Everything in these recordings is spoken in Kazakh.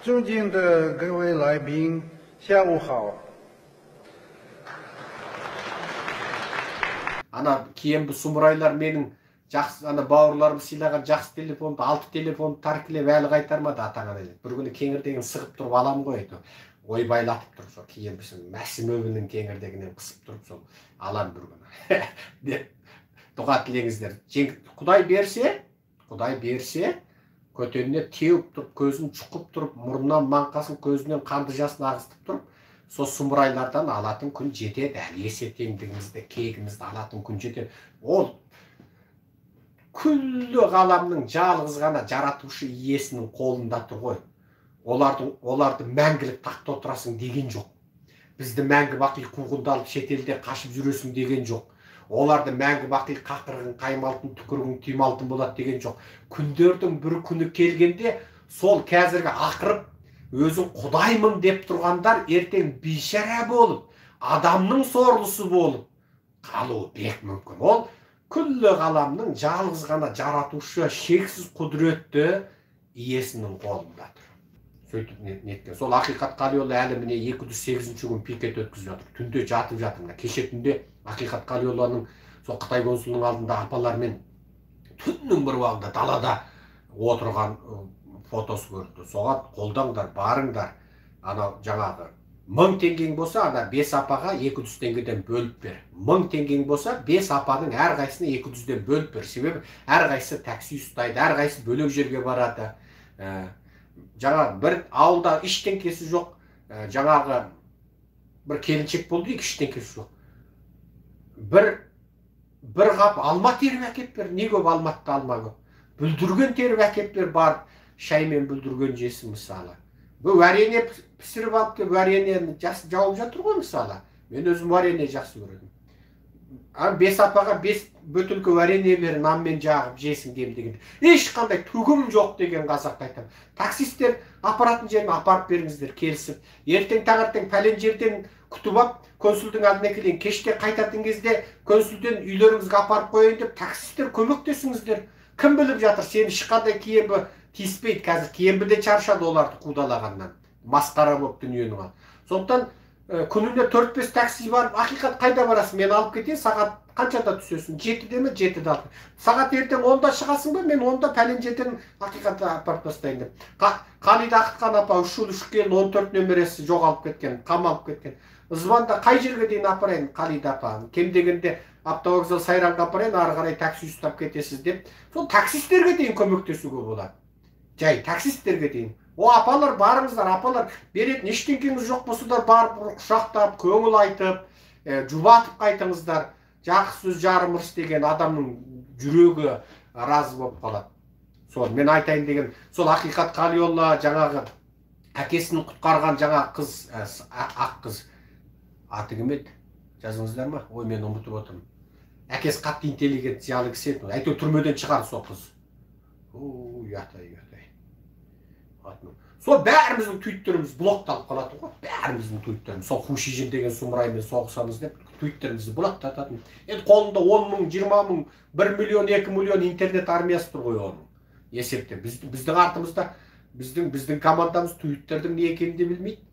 尊敬的各位来宾，下午好。Ана киембі сұмырайлар менің жақсы, ана бауырларым сыйлаған жақсы телефонды, 6 телефонды тәркілеп әлі қайтармады атаңа деді. Бір күні кеңірдегін сығып тұрып алам ғой еді. Ойбайлатып тұрып сол киембісін Мәсімовінің кеңірдегінен қысып тұрып сол алам бір күні. Деп дұға тілеңіздер. Құдай берсе, Құдай берсе, көтеніне теуіп тұрып, көзін шұқып тұрып, мұрнынан маңқасын, көзінен қанды жасын ағызтып тұрып, сол сұмырайлардан алатын күн жетеді. Әлі есе теңдігімізді, кегімізді алатын күн жетеді. Ол күллі ғаламның жалғыз ғана жаратушы иесінің қолында тұр ғой. Оларды мәңгілік тақта отырасың деген жоқ. Бізді мәңгі бақи қуғындалып шетелде қашып жүресің деген жоқ. Оларды мәңгі бақи қақырығын қаймалтын, түкірігін түймалтын болады деген жоқ. Күндердің бір күні келгенде сол қазіргі ақырып өзін құдаймын деп тұрғандар ертең бейшара болып, адамның сорлысы болып қалуы бек мүмкін. Ол күллі ғаламның жалғыз ғана жаратушы, шексіз құдіретті иесінің қолында тұр. Сөйтіп неткен. Сол Ақиқат Қалиұлы әлі міне 208-ші күн пикет өткізіп жатыр. Түнде жатып жатыр. Мына кеше түнде Ақиқат Қалиұлының сол Қытай консулының алдында апалармен түннің бір уағында далада отырған фотосы көрінді. Соған қолдаңдар, барыңдар. Анау жаңағы 1000 теңгең болса, ана 5 апаға 200 теңгеден бөліп бер. 1000 теңгең болса, 5 апаның әрқайсысына 200-ден бөліп бер. Себебі әрқайсысы такси ұстайды, әрқайсысы бөлек жерге барады. Жаңағы бір ауылда ештеңкесі жоқ, жаңағы бір келіншек болды, ештеңкесі жоқ. Бір қап алма теріп әкеп бер, не көп Алматыда алма көп. Бүлдірген теріп әкеп бер, барып шаймен бүлдірген жесін мысалы. Бұл варенье пісіріп алып келіп, вареньені жауып жатыр ғой мысалы. Мен өзім варенье жақсы көремін. 5 апаға 5 бөтелке варенье бер, нанмен жағып жесін кем дегенде. Ешқандай түгім жоқ деген қазақта айтамын. Таксисттер апаратын жеріне апарып беріңіздер, келісіп. Ертең таңертең пәлен жерден күтіп алып, консулдың алдына келейін. Кеште қайтатын кезде консулден үйлеріңізге апарып қояйын деп таксисттер көмектесіңіздер. Кім біліп жатыр, сені ешқандай киембі тиіспейді. Қазір киембі де шаршады оларды қудалағаннан. Масқара болып дүниенің. Сондықтан күніне 4-5 такси барып, Ақиқат қайда барасың, мен алып кетейін, сағат қаншада түсесің? 7-де ме? 7-де алып. Сағат ертең 10-да шығасың ба? Мен 10-да пәлен жерден Ақиқатты апарып тастайын деп. Қалиды Ақытқан апа 3 жыл 3 келін 14 немересі жоғалып кеткен, қамалып кеткен. Звонда қай жерге дейін апарайын Қалиды апа? Кем дегенде автовокзал Сайранға апарайын, ары қарай такси ұстап кетесіз деп. Сол таксистерге дейін көмектесуге болады. Жай таксистерге дейін. О апалар барыңыздар, апалар беретін ештеңкеңіз жоқ болса да барып құшақтап, көңіл айтып, жұбатып қайтыңыздар. Жақсы сөз жарым ырыс деген адамның жүрегі разы болып қалады. Сол мен айтайын деген, сол Ақиқат Қалиұлы жаңағы әкесін құтқарған жаңа қыз, ақ қыз, аты кім еді? Жазыңыздар ма? Ой, мен ұмытып отырмын. Әкесі қатты интеллигент, зиялы кісі еді. Әйтеуір түрмеден шығарды сол қыз. Ой, ұят-ай, ұят-ай. Сол бәріміздің твиттеріміз блокталып қалады ғой. Бәріміздің твиттеріміз. Сол Хушижин деген сұмыраймен соғысамыз деп твиттерімізді блоктататын. Енді қолында 10 мың, 20 мың, 1 миллион, 2 миллион интернет армиясы тұр ғой оның. Есепте. Біздің артымызда, біздің командамыз твиттердің не екенін де білмейді.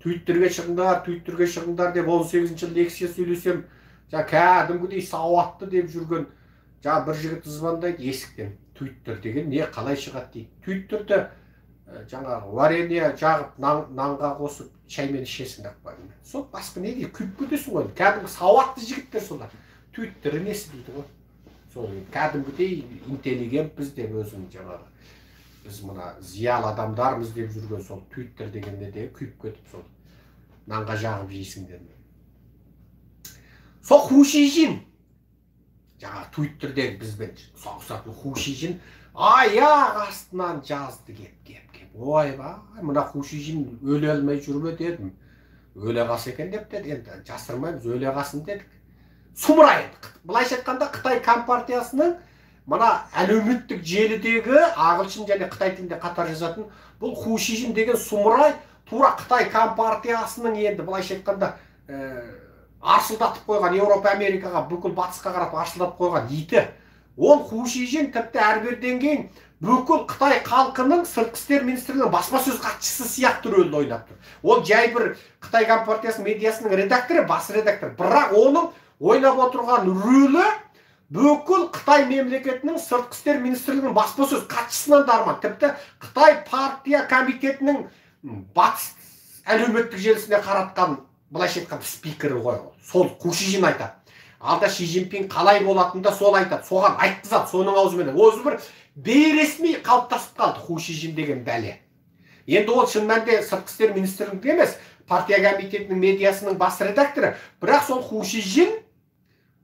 Твиттерге шығыңдар, твиттерге шығыңдар деп 18-ші жылы лекция сөйлесем, жаңа кәдімгідей сауатты деп жүрген жаңа бір жігіт звондайды есіктен. Твиттер деген не, қалай шығады дейді. Твиттерді жаңағы варенье жағып, нанға қосып, шаймен ішесің деп қойдым. Сол басқа не дейді, күйіп кетесің ғой. Кәдімгі сауатты жігіттер солар. Твиттері несі дейді ғой. Сол кәдімгідей интеллигентпіз деп өзің жаңағы біз мына зиялы адамдармыз деп жүрген сол твиттер дегенде де күйіп кетіп сол нанға жағып жейсің дедім. Сол Хушижин жаңағы твиттердегі бізбен соғысатын Хушижин аяқ астынан жазды кеп кеп кеп. Ойбай, мына Хушижин өле алмай жүр ме дедім. Өле қалса екен деп деді. Енді жасырмаймыз, өле қалсын дедік. Сұмырай. Былайша айтқанда Қытай компартиясының мына әлеуметтік желідегі ағылшын және қытай тілінде қатар жазатын бұл Хушижин деген сұмырай тура Қытай компартиясының енді былайша айтқанда арсылдатып қойған, Еуропа, Америкаға, бүкіл батысқа қарап арсылдатып қойған иті. Ол Ху Шижин тіпті әрберден кейін бүкіл Қытай халқының сыртқы істер министрлігінің баспасөз хатшысы сияқты рөлді ойнап тұр. Ол жай бір Қытай компартиясының медиасының редакторы, бас редактор. Бірақ оның ойнап отырған рөлі бүкіл Қытай мемлекетінің сыртқы істер министрлігінің баспасөз хатшысынан да арман. Тіпті Қытай партия комитетінің батыс әлеуметтік желісіне қаратқан, былайша айтқанда, спикері ғой ол. Сол Ху Шижин айтады. Алда Ши Цзиньпин қалай болатынын да сол айтады, соған айтқызады, соның аузымен. Өзі бір бейресми қалыптасып қалды Ху Шижин деген бәле. Енді ол шын мәнінде сыртқы істер министрлігінде емес, партия комитетінің медиасының бас редакторы, бірақ сол Ху Шижин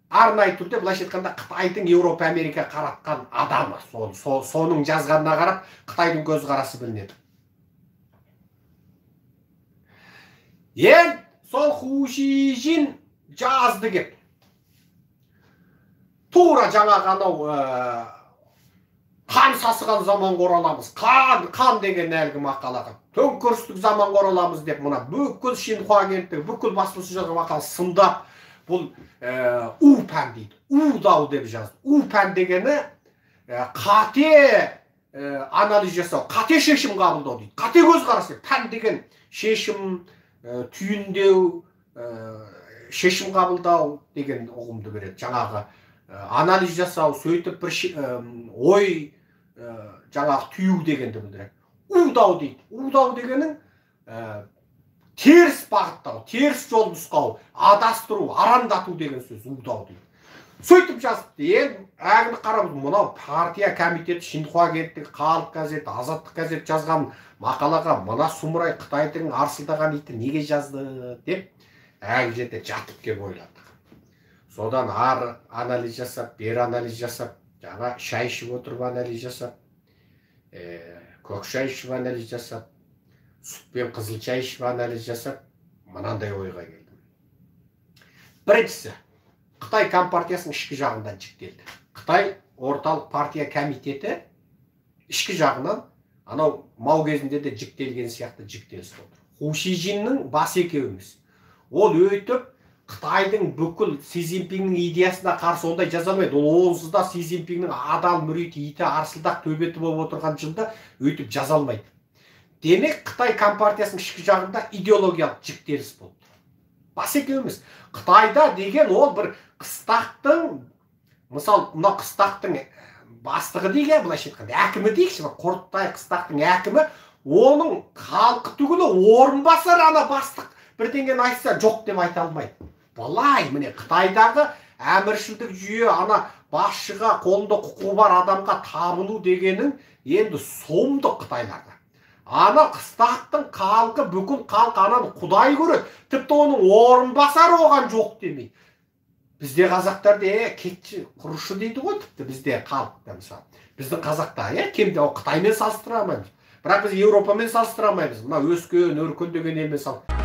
арнайы түрде, былайша айтқанда, Қытайдың Еуропа, Америка қаратқан адамы. Соның жазғанына қарап Қытайдың көзқарасы білінеді. Енді сол Ху Шижин жазды кеп. Тура жаңағы анау қан сасыған заманға ораламыз, қан деген әлгі мақалаға, төңкерістік заманға ораламыз деп мына бүкіл Шинхуа агенттігі, бүкіл баспасөз жазған мақала сындап, бұл у пән дейді, удау деп жазды. У пән дегені қате анализ жасау, қате шешім қабылдау дейді, қате көзқарас дейді. Пән деген шешім, түйіндеу, шешім қабылдау деген ұғымды береді. Жаңағы анализ жасау, сөйтіп бір ой, жаңағы түю дегенді білдіреді. Удау дейді. Удау дегенің теріс бағыттау, теріс жол нұсқау, адастыру, арандату деген сөз удау дейді. Сөйтіп жазыпты. Енді әңгіме қарап, мынау партия комитеті, Шинхуа агенттігі, Халық газеті, Азаттық газеті жазған мақалаға мына сұмырай Қытайдың арсылдаған иті неге жазды деп әлгі жерде жатып кеп ойладық. Содан ары анализ жасап, бері анализ жасап, жаңа шай ішіп отырып анализ жасап, көк шай ішіп анализ жасап, сүт пен қызыл шай ішіп анализ жасап, мынандай ойға келдім. Біріншісі, Қытай компартиясының ішкі жағынан жіктелді. Қытай орталық партия комитеті ішкі жағынан анау Мау кезінде де жіктелген сияқты жіктелісіп отыр. Ху Шижиннің бас екеуі емес. Ол өйтіп Қытайдың бүкіл Си Цзиньпиннің идеясына қарсы ондай жаза алмайды. Ол онсыз да Си Цзиньпиннің адал мүриті, иті арсылдақ төбеті болып отырған жылда өйтіп жаза алмайды. Демек, Қытай компартиясының ішкі жағында идеологиялық жіктеліс болды. Бас екеуі емес. Қытайда деген ол бір қыстақтың, мысал, мына қыстақтың бастығы дейік, былайша айтқанда, әкімі дейікші, Құрттай қыстақтың әкімі, оның халқы түгілі орынбасары ана бастық бірдеңені айтса жоқ деп айта алмайды. Былай, міне, Қытайдағы әміршілдік жүйе ана басшыға, қолында құқығы бар адамға табыну дегенің енді сұмдық Қытайларда. Ана қыстақтың халқы, бүкіл халық ананы құдай көреді. Тіпті оның орынбасары оған жоқ демейді. Бізде қазақтарда кетші, құрышы дейді ғой, тіпті бізде халықта мысалы. Біздің қазақта кемде Қытаймен салыстыра алмаймыз. Бірақ біз Еуропамен салыстыра алмаймыз. Мына өскен, өркендеген елмен салыстыра.